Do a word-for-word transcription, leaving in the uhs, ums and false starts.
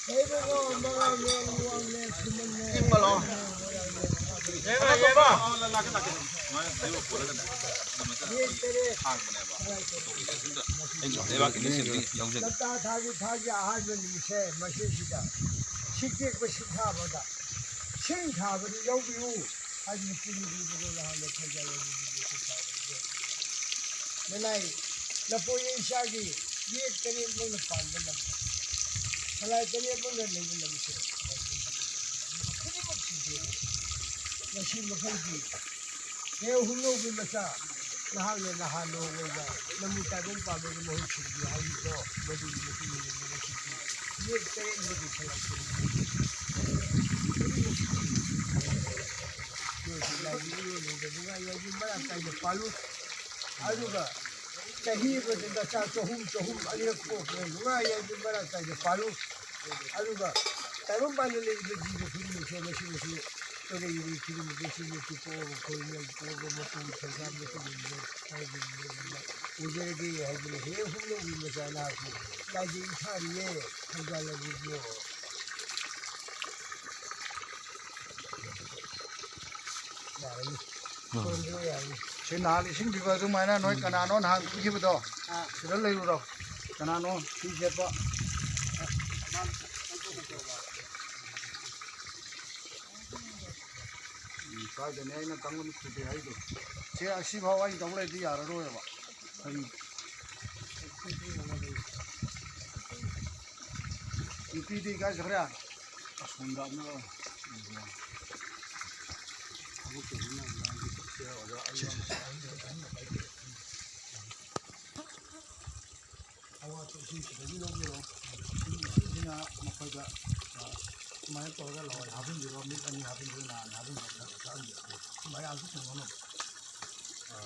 ꯂꯩꯕꯀꯣ, ꯃꯉꯥꯡꯂꯦꯟ, ꯂꯨꯋꯥꯡꯂꯦꯟ, ꯁꯤꯃꯟꯂꯦꯟ, ꯏꯪꯕꯂꯣ? ꯌꯦꯡꯉꯣ, ꯌꯦꯡꯉꯣ꯫ ꯃꯤ ꯇꯔꯦꯠ꯫ ꯂꯩꯕꯥꯛꯀꯤ ꯂꯤꯁꯤꯡ ꯌꯧꯖꯒꯦ꯫ ꯂꯝꯇꯥ ꯊꯥꯒꯤ ꯊꯥꯒꯤ ꯑꯍꯥꯟꯕ ꯅꯨꯃꯤꯠꯁꯦ ꯃꯁꯤꯁꯤꯗ ꯁꯤꯡ ꯇꯦꯛꯄ ꯁꯤꯡ ꯊꯥꯕꯗ ꯁꯤꯡ ꯊꯥꯕꯗ ꯌꯥꯎꯕꯤꯌꯨ꯫ ꯍꯥꯏꯗꯤ ꯆꯤꯡꯒꯤ ꯃꯔꯣꯜ ꯍꯥꯟꯅ ꯈꯟꯖꯔꯕꯗꯤ ꯃꯅꯥꯏ ꯂꯐꯣꯏ ꯏꯆꯥꯒꯤ ꯌꯦꯛ ꯇꯔꯦꯠꯃꯛꯅ ꯄꯥꯟꯕ ꯂꯝ, ꯁꯂꯥꯏ ꯇꯔꯦꯠꯃꯛꯅ ꯂꯩꯕ ꯂꯝꯁꯦ ꯈꯨꯗꯤꯡꯃꯛ ꯁꯤꯡꯖꯦꯜꯂꯤ꯫ ꯃꯁꯤ ꯃꯈꯜꯒꯤ ꯍꯦ ꯍꯨꯝꯅꯧꯒꯤ ꯃꯆꯥ, ꯅꯍꯥꯛꯅ ꯅꯍꯥꯟ ꯅꯣꯡꯃꯗ ꯂꯝꯕꯤ ꯇꯥꯏꯕꯪ ꯄꯥꯝꯕꯒꯤ ꯃꯍꯨꯠ ꯁꯤꯟꯕꯤꯌꯨ ꯍꯥꯏꯔꯤꯕꯗꯣ, ꯃꯗꯨꯒꯤ ꯃꯇꯨꯡ ꯏꯟꯅ ꯉꯁꯤꯗꯤ ꯌꯦꯛ ꯇꯔꯦꯠꯃꯛꯀꯤ ꯁꯂꯥꯏ ꯇꯔꯦꯠꯃꯛ ꯅꯣꯏꯁꯨ ꯂꯥꯏꯅꯤꯡ ꯂꯣꯟ ꯂꯩꯕ ꯅꯨꯡꯉꯥꯏ ꯌꯥꯏꯕꯤ ꯃꯔꯥꯡ ꯀꯥꯏꯅ ꯄꯥꯜꯂꯨ꯫ ꯑꯗꯨꯒ ꯆꯍꯤ ꯑꯃꯗ ꯅꯆꯥ ꯆꯍꯨꯝ, ꯆꯍꯨꯝ ꯑꯅꯤꯔꯛ ꯄꯣꯛꯄꯅ ꯅꯨꯡꯉꯥꯏ ꯌꯥꯏꯕꯤ ꯃꯔꯥꯡ ꯀꯥꯏꯅ ꯄꯥꯜꯂꯨ꯫ ꯑꯗꯨꯒ ꯇꯥꯏꯕꯪ ꯄꯥꯟꯗ ꯂꯩꯔꯤꯕ ꯖꯤꯕ ꯈꯨꯗꯤꯡꯃꯛꯁꯦ ꯃꯁꯤ ꯃꯁꯤ ꯀꯔꯤ ꯀꯔꯤ ꯈꯨꯗꯤꯡꯃꯛꯁꯦ ꯁꯤ ꯃꯁꯤ ꯄꯣꯛꯑꯒ ꯈꯣꯏꯔꯤꯉꯩ ꯄꯣꯛꯑꯒ ꯃꯄꯨ ꯊꯧꯖꯥꯜ ꯃꯇꯨꯡ ꯏꯟꯅ ꯍꯥꯏꯕ ꯑꯣꯏꯖꯔꯒꯦ ꯍꯥꯏꯗꯅ ꯍꯦꯛ ꯍꯨꯝꯅꯧꯒꯤ ꯃꯆꯥ ꯅꯍꯥꯛꯄꯨ ꯂꯥꯏꯖꯩ ꯊꯥꯔꯤꯌꯦ꯫ ꯊꯧꯖꯥꯜ ꯑꯗꯨꯕꯨ ꯌꯥꯔꯅꯤ꯫ ꯎꯝ꯫ ꯈꯣꯏꯔꯝꯕꯤꯔꯣ ꯌꯥꯔꯅꯤ꯫ ꯁꯤ ꯅꯍꯥꯟ ꯏꯁꯤꯡ ꯄꯤꯕ ꯑꯗꯨꯃꯥꯏꯅ ꯅꯣꯏ ꯀꯅꯥꯅꯣ ꯅꯍꯥꯟ ꯄꯤꯈꯤꯕꯗꯣ? ꯑꯥ꯫ ꯁꯤꯗ ꯂꯩꯔꯨꯔꯣ꯫ ꯀꯅꯥꯅꯣ ꯐꯤ ꯁꯦꯠꯄ? ꯎꯝ, ꯀꯥꯏꯗꯅꯦ ꯑꯩꯅ ꯇꯪꯕꯅꯤ ꯈꯨꯗꯦ ꯍꯥꯏꯗꯣ? ꯁꯤ ꯑꯁꯤꯐꯥꯎ ꯑꯩꯅ ꯇꯧ ꯂꯩꯔꯗꯤ ꯌꯥꯔꯔꯣꯏꯕ꯫ ꯀꯔꯤ? ꯅꯨꯄꯤꯗꯤ ꯀꯥꯏ ꯆꯠꯈ꯭ꯔꯦ? ꯑꯁꯣꯝꯗ ꯑꯃ ꯊꯕꯛ ꯇꯧꯕꯤꯅ ꯑꯉꯥꯡꯒꯤ ꯆꯠꯁꯦ ꯑꯣꯖꯥ ꯑꯩ ꯌꯥꯝ ꯑꯋꯥꯠꯄ ꯏꯁꯤꯡ ꯁꯤꯗꯒꯤ ꯂꯧꯕꯤꯔꯣ꯫ ꯏꯁꯤꯡꯁꯤꯅ ꯃꯈꯣꯏꯗ, ꯑ, ꯁꯨꯃꯥꯏꯅ ꯇꯧꯔꯒ ꯂꯋꯥꯏ ꯍꯥꯞꯆꯤꯟꯕꯤꯔꯣ, ꯃꯤꯠ ꯑꯅꯤ ꯍꯥꯞꯆꯤꯟꯕꯤꯔꯣ, ꯅꯥ ꯑꯅꯤ ꯍꯥꯞꯆꯤꯟꯕꯤꯔꯣ, ꯈꯔ ꯈꯔ ꯆꯥꯍꯟꯕꯤꯔꯣ꯫ ꯃꯌꯥꯝꯁꯨ ꯊꯦꯡꯅꯅꯕ꯫ ꯑ,